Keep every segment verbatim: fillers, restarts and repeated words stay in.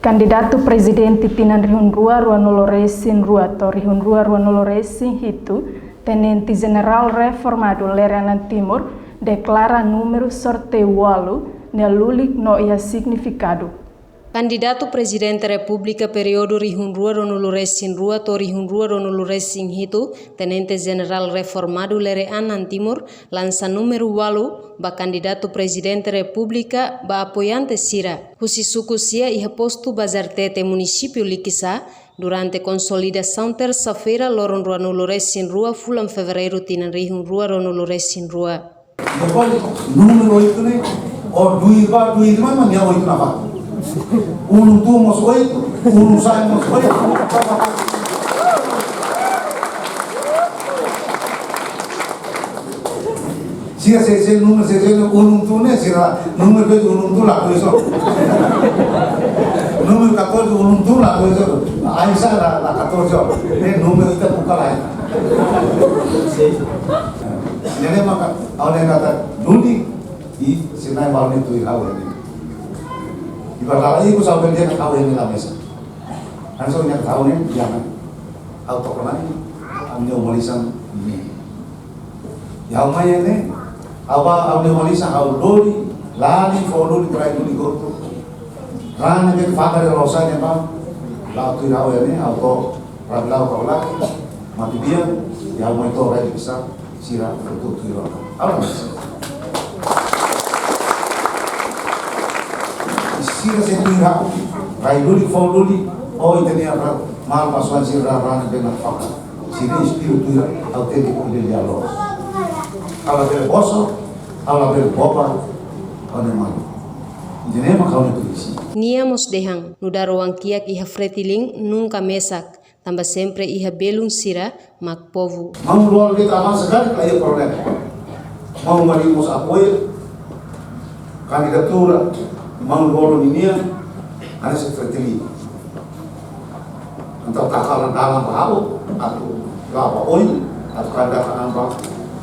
Kandidatu prezidente tinan rihun rua ruanulu resin rua to'o rihun rua ruanulu resin hitu, Tenente Jenerál Reformadu Lere Anan Timur, deklara númeru sorteiu ualu nia lulik no iha signifikadu. Kandidatu Prezidente Repúblika períodu rihun rua ruanulu resin rua to'o rihun rua ruanulu resin hitu, Tenente Jenerál Reformadu Lere Anan Timur, lansa númeru ualu ba kandidatu Prezidente Repúblika ba apoiante sira husi suku sia iha postu Bazar Tete, munisípiu Likisá, durante konsolidasaun tersa-feira, loron ruanulu resin rua, fulan Fevereiru, tinan rihun rua ruanulu resin rua. Depois, númeru oitu ne'e, ó duir bá, duir mai, mas nia oitu nafatin. Ulun tun mós oitu, ulun sa'e mós oitu. Sira se, se númeru, se, se ulun tun ne'e, sira númeru dois ulun tun la dois ó. Númeru catorze ulun tun la dois ó. Aisa la, la catorze ó. Ne'e númeru ita buka lai. Ne'e maka, ha'u ne'e katak duni, i sinai balu ne'e tuir ha'u ne'e. I ba dala ikus ha'u bele dehan ha'u ne'e la mesak. Hanesan ne'e ha'u ne'e, jangan. Ha'u toko lai, ha'u-nia uma-lisan ne'e. I ha'u mai ne'e, ha'u ba ha'u-nia uma-lisan, ha'u lori, lori, fó lori, rai lori goto. Raan ne'ebé fakar loos sai ne'ebá, la'o tuir ha'u ne'e, ha'u to'o, rabi la'o kau la'o, matebian, i ha'u mai to'o rai bisa, sira, tutu, tutu, tutu. Ha'u la mesak. Sira sei tuir ha'u, rai lori, fó lori, ó ita-nia raan, malu-maluan sira raan ne'ebé nakfaka. Sira espíritu tuir ha'u tenke kuida di'ak loos. Ha'u labele bosok, ha'u labele bobar, ha'u-nia malu. Ida-ne'e mak ha'u-nia prinsípiu. Nia mós dehan, nu'udar oan-kiak iha Fretilin nunka mesak, tanba sempre iha belun sira mak povu. Maun Lú-Olo de'it avansa karik la iha problema. Maun Mari mós apoia kandidatura Maun Lú-Olo ninian hanesan Fretilin. Entaun taka dalan ba ha'u, atu la'o ba oin, atu kandidata an ba,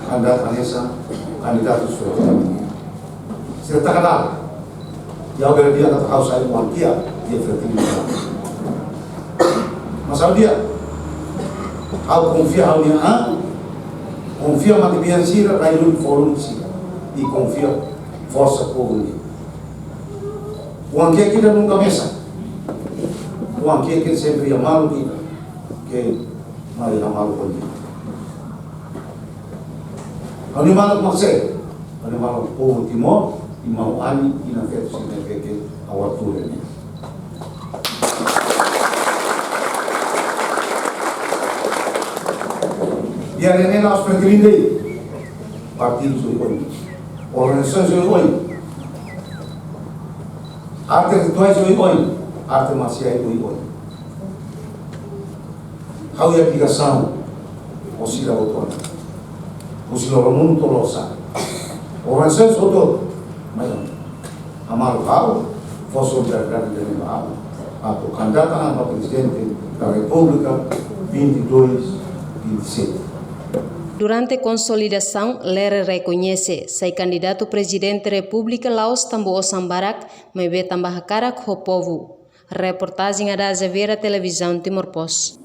kandidata hanesan, kandidatu Fretilin. Sira taka dalan. I ha'u bele dehan katak ha'u sai oan-kiak iha Fretilin. Mas ha'u dehan, ha'u konfia ha'u-nia an, konfia matebian sira, rai lori fó lori sira. I konfia forsa povu nian. Oan-kiak ida nunka mesak. Oan-kiak ida sempre iha malu ida. Ke mai iha malu povu. Ha'u-nia maluk mak sé? Ha'u-nia maluk povu Timor, irmaun Ani, inan feto sira-ne'ebé ke ha'u atu lori ne'e. Iha ne'e la'ós Fretilin de'it. Partidu sei oin. Organizasaun sei oin. Arte rituais sei oin. Arte marsiais sei oin. Ha'u iha ligasaun ho sira hotu ona. Husi loromonu to'o lorosa'e. Organizasaun hotu. Mas, ha'u maluk ha'u, fó solidariedade ba ha'u. Atu kandidata an ba Prezidente da Repúblika vinte e dois, vinte e sete. Durante konsolidasaun, Lere rekoñese, sai kandidatu Prezidente Repúblika la'ós tanba osan barak, maibé tanba hakarak ho povu. Reportajen Ada Azevedo, Televizaun Timor Post.